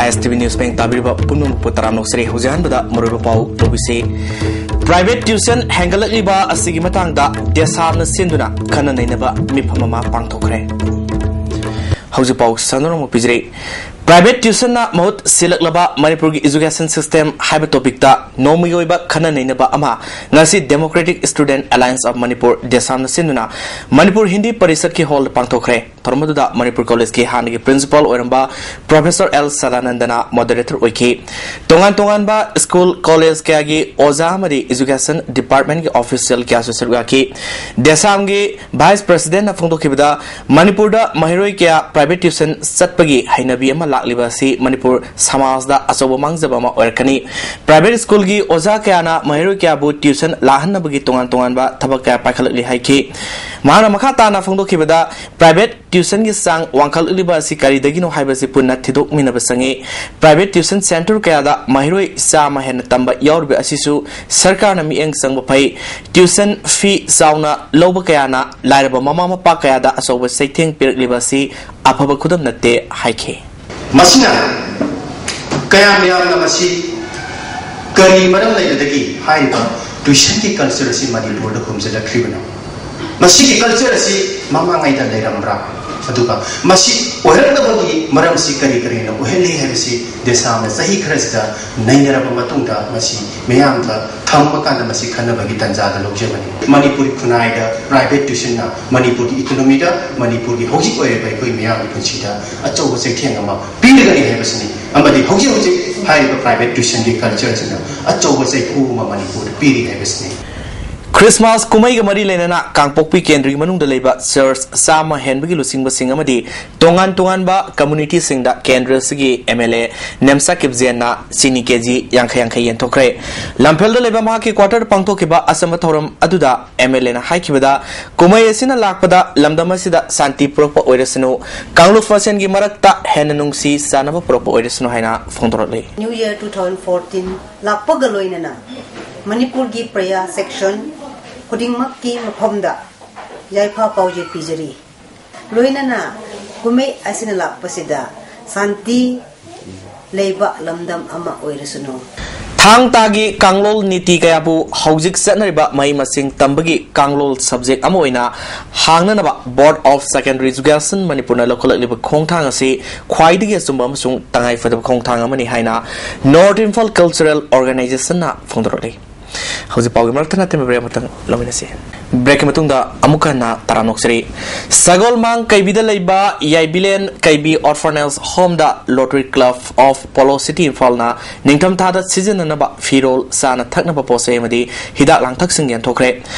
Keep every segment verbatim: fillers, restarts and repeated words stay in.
ꯑꯦꯁ T V news ꯄꯦꯡ ꯇꯥꯕꯤꯔꯤꯕ ꯄꯨꯝꯅꯃꯛꯄꯨ ꯇꯔꯥꯝꯅ ꯑꯣꯛꯆꯔꯤ꯫ ꯍꯧꯖꯤꯛ ꯑꯍꯥꯟꯕꯗ ꯃꯔꯨꯑꯣꯏꯕ ꯄꯥꯎ ꯂꯧꯕꯤꯁꯤ꯫ ꯄ꯭ꯔꯥꯏꯚꯦꯠ ꯇ꯭ꯌꯨꯁꯟ ꯍꯦꯟꯒꯠꯂꯛꯂꯤꯕ ꯑꯁꯤꯒꯤ ꯃꯇꯥꯡꯗ ꯗꯦꯁꯥꯝꯅ ꯁꯤꯟꯗꯨꯅ ꯈꯟꯅ ꯅꯩꯅꯕ ꯃꯤꯐꯝ ꯑꯃ ꯄꯥꯡꯊꯣꯛꯈ꯭ꯔꯦ꯫ ꯍꯧꯖꯤꯛ ꯄꯥꯎ ꯁꯟꯗꯣꯛꯅ ꯄꯤꯖꯔꯤ꯫ ꯄ꯭ꯔꯥꯏꯚꯦꯠ ꯇ꯭ꯌꯨꯁꯟꯅ ꯃꯍꯨꯠ ꯁꯤꯜꯂꯛꯂꯕ ꯃꯅꯤꯄꯨꯔꯒꯤ ꯏꯖꯨꯀꯦꯁꯟ ꯁꯤꯁꯇꯦꯝ ꯍꯥꯏꯕ ꯇꯣꯄꯤꯛꯇ ꯅꯣꯡꯃꯒꯤ ꯑꯣꯏꯕ ꯈꯟꯅ ꯅꯩꯅꯕ ꯑꯃ ꯉꯁꯤ democratic student alliance of Manipur, ꯗꯦꯁꯥꯝꯅ ꯁꯤꯟꯗꯨꯅ ꯃꯅꯤꯄꯨꯔ ꯍꯤꯟꯗꯤ ꯄꯔꯤꯁꯠꯀꯤ ꯍꯣꯜꯗ ꯄꯥꯡꯊꯣꯛꯈ꯭ꯔꯦ꯫ ꯊꯧꯔꯝ ꯑꯗꯨꯗ ꯃꯅꯤꯄꯨꯔ ꯀꯣꯂꯦꯖꯀꯤ ꯍꯥꯟꯅꯒꯤ ꯄ꯭ꯔꯤꯟꯁꯤꯄꯥꯜ ꯑꯣꯏꯔꯝꯕ ꯄ꯭ꯔꯣꯐꯦꯁꯔ ꯑꯦꯜ ꯁꯗꯥꯅꯟꯗꯅ ꯃꯣꯗꯦꯔꯦꯇꯔ ꯑꯣꯏꯈꯤ꯫ ꯇꯣꯉꯥꯟ ꯇꯣꯉꯥꯟꯕ ꯁ꯭ꯀꯨꯜ, ꯀꯣꯂꯦꯖ ꯀꯌꯥꯒꯤ ꯑꯣꯖꯥ ꯑꯃꯗꯤ ꯏꯖꯨꯀꯦꯁꯟ ꯗꯤꯄꯥꯔꯠꯃꯦꯟꯠꯀꯤ ꯑꯣꯐꯤꯁꯤꯌꯦꯜ ꯀꯌꯥꯁꯨ ꯁꯔꯨꯛ ꯌꯥꯈꯤ꯫ ꯗꯦꯁꯥꯝꯒꯤ ꯚꯥꯏꯁ ꯄ꯭ꯔꯦꯁꯤꯗꯦꯟꯠꯅ ꯐꯣꯡꯗꯣꯛꯈꯤꯕꯗ, ꯃꯅꯤꯄꯨꯔꯗ ꯃꯍꯩꯔꯣꯏ ꯀꯌꯥ ꯄ꯭ꯔꯥꯏꯚꯦꯠ ꯇ꯭ꯌꯨꯁꯟ ꯆꯠꯄꯒꯤ ꯍꯩꯅꯕꯤ ꯑꯃ ꯂꯥꯛꯂꯤꯕ ꯑꯁꯤ ꯃꯅꯤꯄꯨꯔ ꯁꯃꯥꯖꯗ ꯑꯆꯧꯕ ꯃꯥꯡꯖꯕ ꯑꯃ ꯑꯣꯏꯔꯛꯀꯅꯤ꯫ ꯄ꯭ꯔꯥꯏꯚꯦꯠ ꯁ꯭ꯀꯨꯜꯒꯤ ꯑꯣꯖꯥ ꯀꯌꯥꯅ ꯃꯍꯩꯔꯣꯏ ꯀꯌꯥꯕꯨ ꯇ꯭ꯌꯨꯁꯟ ꯂꯥꯛꯍꯟꯅꯕꯒꯤ ꯇꯣꯉꯥꯟ ꯇꯣꯉꯥꯟꯕ ꯊꯕꯛ ꯀꯌꯥ ꯄꯥꯏꯈꯠꯂꯛꯂꯤ ꯍꯥꯏꯈꯤ꯫ ꯃꯍꯥꯛꯅ ꯃꯈꯥ ꯇꯥꯅ ꯐꯣꯡꯗꯣꯛꯈꯤꯕꯗ, ꯄ꯭ꯔꯥꯏꯚꯦꯠ ꯇ꯭ꯌꯨꯁꯟꯒꯤ ꯆꯥꯡ ꯋꯥꯡꯈꯠꯂꯛꯂꯤꯕ ꯑꯁꯤ ꯀꯔꯤꯗꯒꯤꯅꯣ ꯍꯥꯏꯕꯁꯤ ꯄꯨꯟꯅ ꯊꯤꯗꯣꯛꯃꯤꯟꯅꯕ ꯆꯪꯏ꯫ ꯄ꯭ꯔꯥꯏꯚꯦꯠ ꯇ꯭ꯌꯨꯁꯟ ꯁꯦꯟꯇꯔ ꯀꯌꯥꯗ ꯃꯍꯩꯔꯣꯏ ꯆꯥꯝꯃ ꯍꯦꯟꯅ ꯇꯝꯕ ꯌꯥꯎꯔꯤꯕ ꯑꯁꯤꯁꯨ ꯁꯔꯀꯥꯔꯅ ꯃꯤꯠꯌꯦꯡ ꯆꯪꯕ ꯐꯩ꯫ ꯇ꯭ꯌꯨꯁꯟ ꯐꯤ ꯆꯥꯎꯅ ꯂꯧꯕ ꯀꯌꯥꯅ ꯂꯥꯏꯔꯕ ꯃꯃꯥ ꯃꯄꯥ ꯀꯌꯥꯗ ꯑꯆꯧꯕ ꯆꯩꯊꯦꯡ ꯄꯤꯔꯛꯂꯤꯕ ꯑꯁꯤ ꯑꯐꯕ ꯈꯨꯗꯝ ꯅꯠꯇꯦ ꯍꯥꯏꯈꯤ꯫ ꯃꯁꯤꯅ ꯀꯌꯥꯝ ꯌꯥꯝꯅ ꯃꯁꯤ ꯀꯔꯤ ꯃꯔꯝ ꯂꯩꯕꯗꯒꯤ ꯍꯥꯏꯔꯤꯕ ꯇ꯭ꯌꯨꯁꯟꯒꯤ ꯀꯜꯆꯔ ꯑꯁꯤ ꯃꯅꯤꯄꯨꯔꯗ ꯍꯨꯝꯖꯤꯜꯂꯛꯈ꯭ꯔꯤꯕꯅꯣ? ꯃꯁꯤꯒꯤ ꯀꯜꯆꯔ ꯑꯁꯤ ꯃꯃꯥꯡꯉꯩꯗ ꯂꯩꯔꯝꯕ꯭ꯔꯥ? ꯑꯗꯨꯒ ꯃꯁꯤ ꯑꯣꯏꯔꯛꯅꯕꯒꯤ ꯃꯔꯝꯁꯤ ꯀꯔꯤ ꯀꯔꯤꯅ ꯑꯣꯏꯍꯜꯂꯤ ꯍꯥꯏꯕꯁꯤ ꯗꯦꯁꯥꯝꯅ ꯆꯍꯤ ꯈꯔꯁꯤꯗ ꯅꯩꯅꯔꯕ ꯃꯇꯨꯡꯗ ꯃꯁꯤ ꯃꯤꯌꯥꯝꯗ ꯊꯝꯕ ꯀꯥꯟꯗ ꯃꯁꯤ ꯈꯟꯅꯕꯒꯤ ꯇꯥꯟꯖꯥꯗ ꯂꯧꯖꯕꯅꯤ꯫ ꯃꯅꯤꯄꯨꯔꯤ ꯈꯨꯟꯅꯥꯏꯗ ꯄ꯭ꯔꯥꯏꯚꯦꯠ ꯇ꯭ꯌꯨꯁꯟꯅ ꯃꯅꯤꯄꯨꯔꯒꯤ ꯏꯀꯣꯅꯣꯃꯤꯗ, ꯃꯅꯤꯄꯨꯔꯒꯤ ꯍꯧꯖꯤꯛ ꯑꯣꯏꯔꯤꯕ ꯑꯩꯈꯣꯏ ꯃꯤꯌꯥꯝꯒꯤ ꯄꯨꯟꯁꯤꯗ ꯑꯆꯧꯕ ꯆꯩꯊꯦꯡ ꯑꯃ ꯄꯤꯔꯒꯅꯤ ꯍꯥꯏꯕꯁꯤꯅꯤ꯫ ꯑꯃꯗꯤ ꯍꯧꯖꯤꯛ ꯍꯧꯖꯤꯛ ꯍꯥꯏꯔꯤꯕ ꯄ꯭ꯔꯥꯏꯚꯦꯠ ꯇ꯭ꯌꯨꯁꯟꯒꯤ ꯀꯜꯆꯔꯁꯤꯅ ꯑꯆꯧꯕ ꯆꯩꯐꯨ ꯑꯃ ꯃꯅꯤꯄꯨꯔꯗ ꯄꯤꯔꯤ ꯍꯥꯏꯕꯁꯤꯅꯤ꯫ ꯈ꯭ꯔꯤꯁꯃꯥꯁ ꯀꯨꯝꯍꯩꯒ ꯃꯔꯤ ꯂꯩꯅꯅ ꯀꯥꯡꯄꯣꯛꯄꯤ ꯀꯦꯟꯗ꯭ꯔꯒꯤ ꯃꯅꯨꯡꯗ ꯂꯩꯕ ꯆꯔꯆ ꯆꯥꯝꯃ ꯍꯦꯟꯕꯒꯤ ꯂꯨꯆꯤꯡꯕꯁꯤꯡ ꯑꯃꯗꯤ ꯇꯣꯉꯥꯟ ꯇꯣꯉꯥꯟꯕ ꯀꯝꯃ꯭ꯌꯨꯅꯤꯇꯤꯁꯤꯡꯗ ꯀꯦꯟꯗ꯭ꯔꯁꯤꯒꯤ ꯑꯦꯝ ꯑꯦꯜ ꯑꯦ ꯅꯦꯝꯁꯥ ꯀꯤꯞꯖꯦꯟꯅ ꯆꯤꯅꯤ ꯀꯦ ꯖꯤ ꯌꯥꯡꯈꯩ ꯌꯥꯡꯈꯩ ꯌꯦꯟꯊꯣꯛꯈ꯭ꯔꯦ꯫ ꯂꯝꯐꯦꯜꯗ ꯂꯩꯕ ꯃꯍꯥꯛꯀꯤ ꯀ꯭ꯋꯥꯇꯔꯗ ꯄꯥꯡꯊꯣꯛꯈꯤꯕ ꯑꯆꯝꯕ ꯊꯧꯔꯝ ꯑꯗꯨꯗ ꯑꯦꯝ ꯑꯦꯜ ꯑꯦꯅ ꯍꯥꯏꯈꯤꯕꯗ, ꯀꯨꯝꯍꯩ ꯑꯁꯤꯅ ꯂꯥꯛꯄꯗ ꯂꯝꯗꯝ ꯑꯁꯤꯗ ꯁꯥꯟꯇꯤ ꯄꯨꯔꯛꯄ ꯑꯣꯏꯔꯁꯅꯨ, ꯀꯥꯡꯂꯨꯞ ꯃꯁꯦꯟꯒꯤ ꯃꯔꯛꯇ ꯍꯦꯟꯅ ꯅꯨꯡꯁꯤ ꯆꯥꯟꯅꯕ ꯄꯨꯔꯛꯄ ꯑꯣꯏꯔꯁꯅꯨ ꯍꯥꯏꯅ ꯐꯣꯡꯗꯣꯔꯛꯂꯤ꯫ New Year two thousand fourteen ꯂꯥꯛꯄꯒ ꯂꯣꯏꯅꯅ ꯃꯅꯤꯄꯨꯔꯒꯤ ꯄ꯭ꯔꯖꯥ ꯁꯦꯛꯁꯟ ꯈꯨꯗꯤꯡꯃꯛꯀꯤ ꯃꯐꯝꯗ ꯌꯥꯏꯐ ꯄꯥꯎꯖꯦꯜ ꯄꯤꯖꯔꯤ꯫ ꯂꯣꯏꯅꯅ ꯀꯨꯝꯍꯩ ꯑꯁꯤꯅ ꯂꯥꯛꯄꯁꯤꯗ ꯁꯥꯟꯇꯤ, ꯂꯩꯕ ꯂꯝꯗꯝ ꯑꯃ ꯑꯣꯏꯔꯁꯅꯨ꯫ ꯊꯥꯡ ꯇꯥꯒꯤ ꯀꯥꯡꯂꯣꯜ ꯅꯤꯇꯤ ꯀꯌꯥꯕꯨ ꯍꯧꯖꯤꯛ ꯆꯠꯅꯔꯤꯕ ꯃꯍꯩ ꯃꯁꯤꯡ ꯇꯝꯕꯒꯤ ꯀꯥꯡꯂꯣꯜ subject ꯑꯃ ꯑꯣꯏꯅ ꯍꯥꯡꯅꯅꯕ Board of Secondary Education ꯃꯅꯤꯄꯨꯔꯅ ꯂꯧꯈꯠꯂꯛꯂꯤꯕ ꯈꯣꯡꯊꯥꯡ ꯑꯁꯤ ꯈ꯭ꯋꯥꯏꯗꯒꯤ ꯑꯆꯨꯝꯕ ꯑꯃꯁꯨꯡ ꯇꯉꯥꯏꯐꯗꯕ ꯈꯣꯡꯊꯥꯡ ꯑꯃꯅꯤ ꯍꯥꯏꯅ North Imphal Cultural Organizationꯅ ꯐꯣꯡꯗꯣꯔꯛꯂꯤ꯫ ꯍꯧꯖꯤꯛ ꯄꯥꯎꯒꯤ ꯃꯔꯛꯇ ꯅꯠꯇꯦ, break ꯑꯃꯇꯪ ꯂꯧꯃꯤꯟꯅꯁꯤ꯫ Breakꯀꯤ ꯃꯇꯨꯡꯗ ꯑꯃꯨꯛ ꯍꯟꯅ ꯇꯔꯥꯝꯅ ꯑꯣꯛꯆꯔꯤ꯫ ꯁꯒꯣꯜꯃꯥꯡ ꯀꯩꯕꯤꯗ ꯂꯩꯕ ꯌꯥꯏꯕꯤꯂꯦꯟ ꯀꯩꯕꯤ Orphanage Homeꯗ Rotary Club of Apollo City Imphalꯅ ꯅꯤꯡꯊꯝꯊꯥꯗ ꯁꯤꯖꯤꯟꯅꯅꯕ ꯐꯤꯔꯣꯜ, ꯆꯥꯅ ꯊꯛꯅꯕ ꯄꯣꯠꯆꯩ ꯑꯃꯗꯤ ꯍꯤꯗꯥꯛ ꯂꯥꯡꯊꯛꯁꯤꯡ ꯌꯦꯟꯊꯣꯛꯈ꯭ꯔꯦ꯫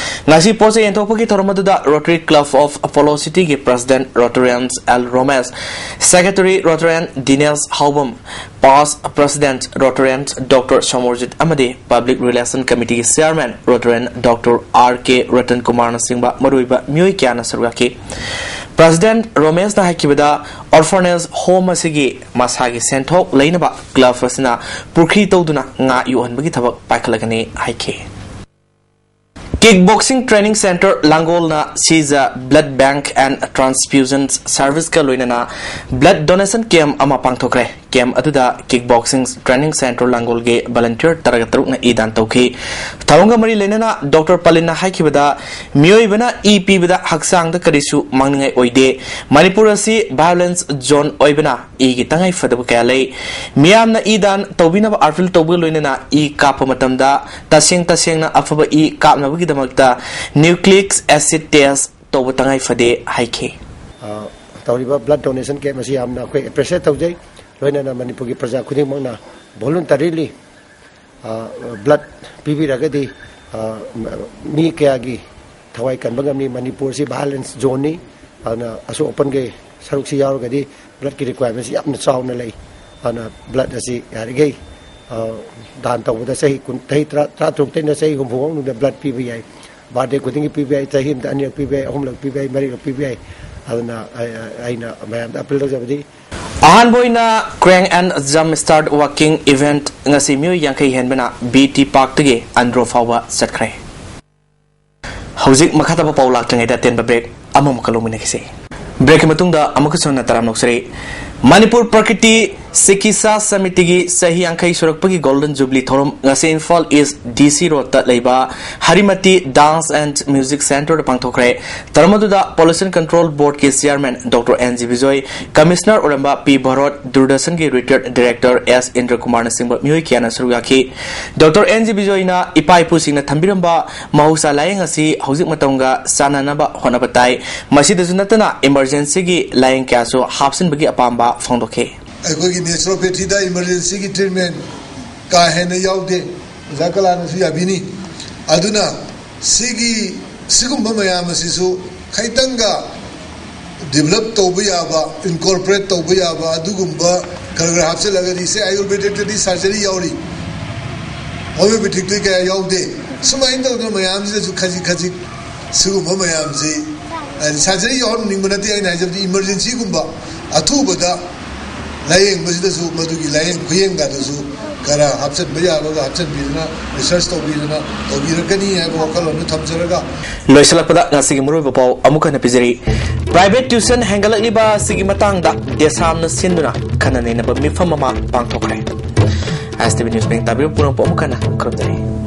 ꯉꯁꯤ ꯄꯣꯠꯆꯩ ꯌꯦꯟꯊꯣꯛꯄꯒꯤ ꯊꯧꯔꯝ ꯑꯗꯨꯗ Rotary Club of Apollo Cityꯒꯤ President Rotarian L ꯔꯣꯃꯦꯁ, Secretary Rotarian Dinesh ꯍꯥꯎꯕꯝ, Past President Rotarian Doctor Somorjit ꯑꯃꯗꯤ Public Relation Committeeꯒꯤ Chairman Rotarian Doctor R K Ratan ꯀꯨꯃꯥꯔꯅꯆꯤꯡꯕ ꯃꯔꯨꯑꯣꯏꯕ ꯃꯤꯑꯣꯏ ꯀꯌꯥꯅ ꯁꯔꯨꯛ ꯌꯥꯈꯤ꯫ President ꯔꯣꯃꯦꯁꯅ ꯍꯥꯏꯈꯤꯕꯗ, Orphanage Home ꯑꯁꯤꯒꯤ ꯃꯁꯥꯒꯤ ꯁꯦꯟꯊꯣꯛ ꯂꯩꯅꯕ club ꯑꯁꯤꯅ ꯄꯨꯈ꯭ꯔꯤ ꯇꯧꯗꯨꯅ ꯉꯥ ꯌꯣꯛꯍꯟꯕꯒꯤ ꯊꯕꯛ ꯄꯥꯏꯈꯠꯂꯒꯅꯤ ꯍꯥꯏꯈꯤ꯫ Kick Boxing Training Centre ꯂꯥꯡꯒꯣꯜꯅ Shija Blood Bank and Transfusion Serviceꯀ ꯂꯣꯏꯅꯅ blood donation camp ꯑꯃ ꯄꯥꯡꯊꯣꯛꯈ꯭ꯔꯦ꯫ Camp ꯑꯗꯨꯗ Kick Boxing Training Centre ꯂꯥꯡꯒꯣꯜꯒꯤ volunteer ꯇꯔꯥꯒ ꯇꯔꯨꯛꯅ ꯏ ꯗꯥꯟ ꯇꯧꯈꯤ꯫ ꯊꯧꯔꯝꯒ ꯃꯔꯤ ꯂꯩꯅꯅ Doctor ꯄꯂꯤꯟꯅ ꯍꯥꯏꯈꯤꯕꯗ, ꯃꯤꯑꯣꯏꯕꯅ ꯏ ꯄꯤꯕꯗ ꯍꯛꯆꯥꯡꯗ ꯀꯔꯤꯁꯨ ꯃꯥꯡꯅꯤꯡꯉꯥꯏ ꯑꯣꯏꯗꯦ꯫ ꯃꯅꯤꯄꯨꯔ ꯑꯁꯤ violence zone ꯑꯣꯏꯕꯅ ꯏꯒꯤ ꯇꯉꯥꯏ ꯐꯗꯕ ꯀꯌꯥ ꯂꯩ꯫ ꯃꯤꯌꯥꯝꯅ ꯏ ꯗꯥꯟ ꯇꯧꯕꯤꯅꯕ appeal ꯇꯧꯕꯒ ꯂꯣꯏꯅꯅ ꯏ ꯀꯥꯞꯄ ꯃꯇꯝꯗ ꯇꯁꯦꯡ ꯇꯁꯦꯡꯅ ꯑꯐꯕ ꯏ ꯀꯥꯞꯅꯕꯒꯤꯗꯃꯛꯇ nucleic acid test ꯇꯧꯕ ꯇꯉꯥꯏ ꯐꯗꯦ ꯍꯥꯏꯈꯤ꯫ ꯑ, ꯇꯧꯔꯤꯕ blood donation camp ꯑꯁꯤ ꯌꯥꯝꯅ ꯑꯩꯈꯣꯏ appreciate ꯇꯧꯖꯩ꯫ ꯂꯣꯏꯅꯅ ꯃꯅꯤꯄꯨꯔꯒꯤ ꯄ꯭ꯔꯖꯥ ꯈꯨꯗꯤꯡꯃꯛꯅ voluntarily, ꯑ, blood ꯄꯤꯕꯤꯔꯒꯗꯤ, ꯑ, ꯃꯤ ꯀꯌꯥꯒꯤ ꯊꯋꯥꯏ ꯀꯟꯕ ꯉꯝꯃꯤ꯫ ꯃꯅꯤꯄꯨꯔꯁꯤ violence zoneꯅꯤ꯫ ꯑꯗꯨꯅ ꯑꯁꯣꯛ ꯑꯄꯟꯒꯤ ꯁꯔꯨꯛꯁꯤ ꯌꯥꯎꯔꯒꯗꯤ bloodꯀꯤ requirementꯁꯤ ꯌꯥꯝꯅ ꯆꯥꯎꯅ ꯂꯩ꯫ ꯑꯗꯨꯅ blood ꯑꯁꯤ ꯌꯥꯔꯤꯈꯩ, ꯑ, ꯗꯥꯟ ꯇꯧꯕꯗ ꯆꯍꯤ ꯀꯨꯟ, ꯆꯍꯤ ꯇꯔꯥ, ꯇꯔꯥꯇꯔꯨꯛꯇꯩꯅ ꯆꯍꯤ ꯍꯨꯝꯐꯨ ꯐꯥꯎ ꯃꯅꯨꯡꯗ blood ꯄꯤꯕ ꯌꯥꯏ꯫ Birthday ꯈꯨꯗꯤꯡꯒꯤ ꯄꯤꯕ ꯌꯥꯏ, ꯆꯍꯤ ꯑꯃꯗ ꯑꯅꯤꯔꯛ ꯄꯤꯕ ꯌꯥꯏ, ꯑꯍꯨꯝꯂꯛ ꯄꯤꯕ ꯌꯥꯏ, ꯃꯔꯤꯔꯛ ꯄꯤꯕ ꯌꯥꯏ꯫ ꯑꯗꯨꯅ ꯑꯩ, ꯑꯩꯅ ꯃꯌꯥꯝꯗ appeal ꯇꯧꯖꯕꯗꯤ ꯑꯍꯥꯟꯕ ꯑꯣꯏꯅ Crank and Jump Start Walking Event ꯉꯁꯤ ꯃꯤꯑꯣꯏ ꯌꯥꯡꯈꯩ ꯍꯦꯟꯕꯅ B T Parkꯇꯒꯤ ꯑꯟꯗ꯭ꯔꯣ ꯐꯥꯎꯕ ꯆꯠꯈ꯭ꯔꯦ꯫ ꯍꯧꯖꯤꯛ ꯃꯈꯥ ꯇꯥꯕ ꯄꯥꯎ ꯂꯥꯛꯇ꯭ꯔꯤꯉꯩꯗ ꯑꯇꯦꯟꯕ break ꯑꯃꯃꯨꯛꯀ ꯂꯧꯃꯤꯟꯅꯈꯤꯁꯤ꯫ Breakꯀꯤ ꯃꯇꯨꯡꯗ ꯑꯃꯨꯛꯀꯁꯨ ꯍꯟꯅ ꯇꯔꯥꯝꯅ ꯑꯣꯛꯆꯔꯤ꯫ ꯃꯅꯤꯄꯨꯔ ꯄ꯭ꯔꯀ꯭ꯔꯤꯇꯤ ꯆꯤꯀꯤꯠꯁꯥ ꯁꯃꯤꯇꯤꯒꯤ ꯆꯍꯤ ꯌꯥꯡꯈꯩ ꯁꯨꯔꯛꯄꯒꯤ ꯒꯣꯜꯗꯟ ꯖꯨꯕꯤꯂꯤ ꯊꯧꯔꯝ ꯉꯁꯤ ꯏꯝꯐꯥꯜ ꯏꯁ ꯗꯤ ꯁꯤ ꯔꯣꯗꯇ ꯂꯩꯕ ꯍꯔꯤꯃꯇꯤ ꯗꯥꯟꯁ ꯑꯦꯟ ꯃ꯭ꯌꯨꯖꯤꯛ ꯁꯦꯟꯇꯔꯗ ꯄꯥꯡꯊꯣꯛꯈ꯭ꯔꯦ꯫ ꯊꯧꯔꯝ ꯑꯗꯨꯗ ꯄꯣꯂꯨꯁꯟ ꯀꯟꯇ꯭ꯔꯣꯜ ꯕꯣꯔꯗꯀꯤ chairman doctor N G Bijoy, commissioner ꯑꯣꯏꯔꯝꯕ ꯄꯤ ꯚꯥꯔꯠ, ꯗꯨꯔꯗꯔꯁꯟꯒꯤ ꯔꯤꯇꯥꯌꯔꯗ ꯗꯤꯔꯦꯛꯇꯔ ꯑꯦꯁ ꯏꯟꯗ꯭ꯔꯀꯨꯃꯥꯔꯅꯆꯤꯡꯕ ꯃꯤꯑꯣꯏ ꯀꯌꯥꯅ ꯁꯔꯨꯛ ꯌꯥꯈꯤ꯫ ꯗꯣꯛꯇꯔ ꯑꯦꯟ ꯖꯤ ꯕꯤꯖꯣꯏꯅ ꯏꯄꯥ ꯏꯄꯨꯁꯤꯡꯅ ꯊꯝꯕꯤꯔꯝꯕ ꯃꯍꯧꯁꯥ ꯂꯥꯏꯌꯦꯡ ꯑꯁꯤ ꯍꯧꯖꯤꯛ ꯃꯇꯝꯒ ꯆꯥꯟꯅꯅꯕ ꯍꯣꯠꯅꯕ ꯇꯥꯏ꯫ ꯃꯁꯤꯗꯁꯨ ꯅꯠꯇꯅ ꯏꯃꯔꯖꯦꯟꯁꯤꯒꯤ ꯂꯥꯏꯌꯦꯡ ꯀꯌꯥꯁꯨ ꯍꯥꯞꯆꯤꯟꯕꯒꯤ ꯑꯄꯥꯝꯕ ꯐꯣꯡꯗꯣꯛꯈꯤ꯫ ꯑꯩꯈꯣꯏꯒꯤ ꯅꯦꯆꯨꯔꯣꯄꯦꯊꯤꯗ ꯏꯃꯔꯖꯦꯟꯁꯤꯒꯤ ꯇ꯭ꯔꯤꯠꯃꯦꯟ ꯀꯥ ꯍꯦꯟꯅ ꯌꯥꯎꯗꯦ, ꯑꯣꯖꯥ ꯀꯂꯥꯅꯁꯨ ꯌꯥꯕꯤꯅꯤ꯫ ꯑꯗꯨꯅ ꯁꯤꯒꯤ, ꯁꯤꯒꯨꯝꯕ ꯃꯌꯥꯝ ꯑꯁꯤꯁꯨ ꯈꯤꯇꯪꯒ ꯗꯤꯕꯂꯞ ꯇꯧꯕ ꯌꯥꯕ, ꯏꯟꯀꯣꯔꯄꯣꯔꯦꯠ ꯇꯧꯕ ꯌꯥꯕ ꯑꯗꯨꯒꯨꯝꯕ ꯈꯔ ꯈꯔ ꯍꯥꯞꯆꯤꯜꯂꯒꯗꯤ, ꯁꯦ, ꯑꯥꯌꯨꯔꯕꯦꯗꯤꯛꯇꯗꯤ ꯁꯔꯖꯔꯤ ꯌꯥꯎꯔꯤ, ꯍꯣꯃꯤꯑꯣꯄꯦꯊꯤꯛꯇꯗꯤ ꯀꯌꯥ ꯌꯥꯎꯗꯦ꯫ ꯁꯨꯃꯥꯏꯅ ꯇꯧꯗꯅ ꯃꯌꯥꯝꯁꯤꯗꯁꯨ ꯈꯖꯤꯛ ꯈꯖꯤꯛ ꯁꯤꯒꯨꯝꯕ ꯃꯌꯥꯝꯁꯤ, ꯍꯥꯏꯗꯤ, ꯁꯔꯖꯔꯤ ꯌꯥꯎꯍꯟꯅꯤꯡꯕ ꯅꯠꯇꯦ ꯑꯩꯅ ꯍꯥꯏꯖꯕꯗꯤ, ꯏꯃꯔꯖꯦꯟꯁꯤꯒꯨꯝꯕ ꯑꯊꯨꯕꯗ ꯂꯥꯌꯦꯡꯕꯁꯤꯗꯁꯨ ꯃꯗꯨꯒꯤ ꯂꯥꯌꯦꯡ ꯈꯨꯌꯦꯡꯒꯗꯁꯨ ꯈꯔ ꯍꯥꯞꯆꯤꯟꯕ ꯌꯥꯕꯒ ꯍꯥꯞꯆꯤꯟꯕꯤꯗꯅ, ꯔꯤꯁꯔꯁ ꯇꯧꯕꯤꯗꯅ ꯇꯧꯕꯤꯔꯛꯀꯅꯤ ꯍꯥꯏꯕ ꯋꯥꯈꯜꯂꯣꯟꯗꯨ ꯊꯝꯖꯔꯒ, ꯂꯣꯏꯁꯤꯜꯂꯛꯄꯗ ꯉꯁꯤꯒꯤ ꯃꯔꯨꯑꯣꯏꯕ ꯄꯥꯎ ꯑꯃꯨꯛ ꯍꯟꯅ ꯄꯤꯖꯔꯤ꯫ ꯄ꯭ꯔꯥꯏꯚꯦꯠ ꯇ꯭ꯌꯨꯁꯟ ꯍꯦꯟꯒꯠꯂꯛꯂꯤꯕ ꯑꯁꯤꯒꯤ ꯃꯇꯥꯡꯗ ꯗꯦꯁꯥꯝꯅ ꯁꯤꯟꯗꯨꯅ ꯈꯟꯅ ꯅꯩꯅꯕ ꯃꯤꯐꯝ ꯑꯃ ꯄꯥꯡꯊꯣꯛꯈ꯭ꯔꯦ꯫ ꯑꯦꯁ ꯇꯤ ꯚꯤ ꯅ꯭ꯌꯨꯁ ꯄꯦꯡ ꯇꯥꯕꯤꯔꯤꯕ ꯄꯨꯝꯅꯃꯛꯄꯨ ꯑꯃꯨꯛ ꯍꯟꯅ ꯈꯨꯔꯨꯝꯖꯔꯤ꯫